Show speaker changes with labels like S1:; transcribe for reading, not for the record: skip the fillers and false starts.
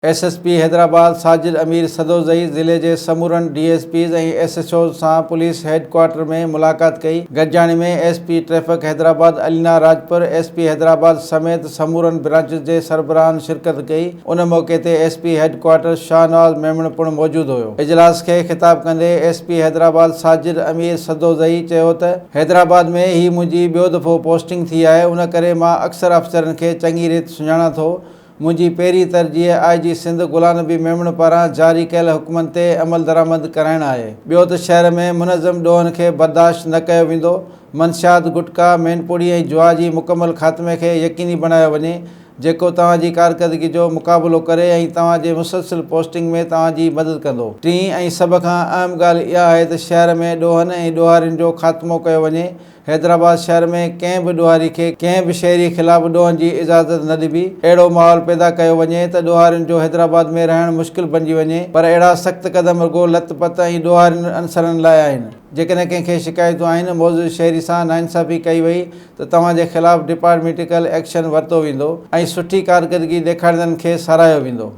S1: S S P Hyderabad Sajid Amir Sadozai ضلعي جي سمورن D S Ps ۽ S H Os سان police head quarter ۾ ملاقات ڪئي. گڏجاڻي ۾ S P traffic Hyderabad Alina Rajpar, S P Hyderabad سميت سمورن برانچز جي سربراهن شرڪت ڪئي. ان موقعي تي S P headquarter Shahnawaz Memon پڻ موجود هيو. اجلاس کي خطاب ڪندي S P Hyderabad Sajid Amir Sadozai چيو ته حيدرآباد ۾ هي منهنجي ٻيو دفعو پوسٽنگ ٿي آهي ان ڪري مان اڪثر آفيسرن کي چڱي ريت سڃاڻان ٿو. منهنجي پهرين ترجيح آء جي سنڌ غلام نبي ميمڻ پاران جاري ڪيل حڪمن تي عملدرآمد ڪرائڻ آهي. ٻيو ته شهر ۾ منظم ڏوهن کي برداشت نه ڪيو ويندو، منشيات، گٽڪا، مين پڙي ۽ جوا جي مڪمل خاتمي کي يقيني بڻايو وڃي، جيڪو توهان جي ڪارڪردگي جو مقابلو ڪري ۽ توهان جي مسلسل پوسٽنگ ۾ توهان جي مدد ڪندو. ٽين ۽ سڀ کان اهم ڳالهه اها آهي ته شهر ۾ ڏوهن ۽ ڏوهارين جو خاتمو ڪيو وڃي، حيدرآباد شهر ۾ ڪنهن به ڏوهاري کي ڪنهن به شهري خلاف ڏوهن جي اجازت نه ڏبي، اهڙو ماحول پيدا ڪيو وڃي ته ڏوهارين جو حيدرآباد ۾ رهڻ مشڪل بنجي وڃي پر اهڙا سخت قدم رڳو لت پت ۽ ڏوهارين عنصرن لاء آهن، جيڪڏهن ڪنهن کي شڪايتون آهن معزز شهري سان ناانصافي ڪئي وئي ته توهان جي خلاف ڊپارٽميٽيڪل ايڪشن ورتو ويندو ۽ سٺي ڪارڪردگي ڏيکاريندڙن کي ساراهيو ويندو.